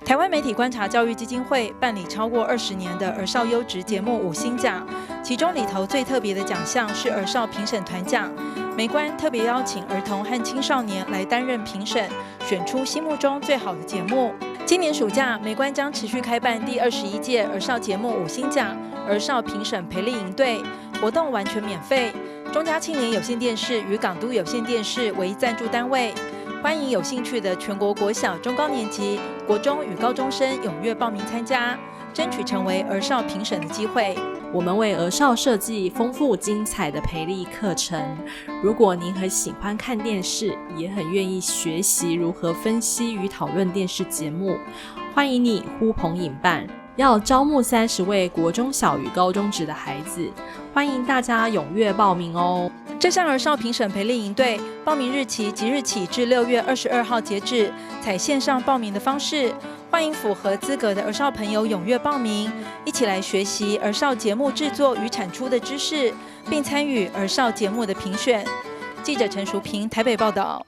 台灣媒體觀察教育基金會辦理超過20年的兒少優質節目五星獎，其中裡頭最特別的獎項是兒少評審團獎。媒觀特別邀請兒童和青少年來擔任評審，選出心目中最好的節目。今年暑假，媒觀將持續開辦第21屆兒少節目五星獎兒少評審培力營隊，活動完全免費。中嘉青年有線電視與港都有線電視為贊助單位。歡迎有興趣的全國國小、中高年級、國中與高中生踴躍報名參加，爭取成為兒少評審的機會。我們為兒少設計豐富精彩的培力課程。如果您很喜歡看電視，也很願意學習如何分析與討論電視節目，歡迎你呼朋引伴。要招募30位國中小與高中職的孩子，歡迎大家踴躍報名哦。這項兒少評審培力營隊報名日期即日起至6月22號截止，採線上報名的方式，歡迎符合資格的兒少朋友踴躍報名，一起來學習兒少節目製作與產出的知識，並參與兒少節目的評選。記者陳淑萍台北報道。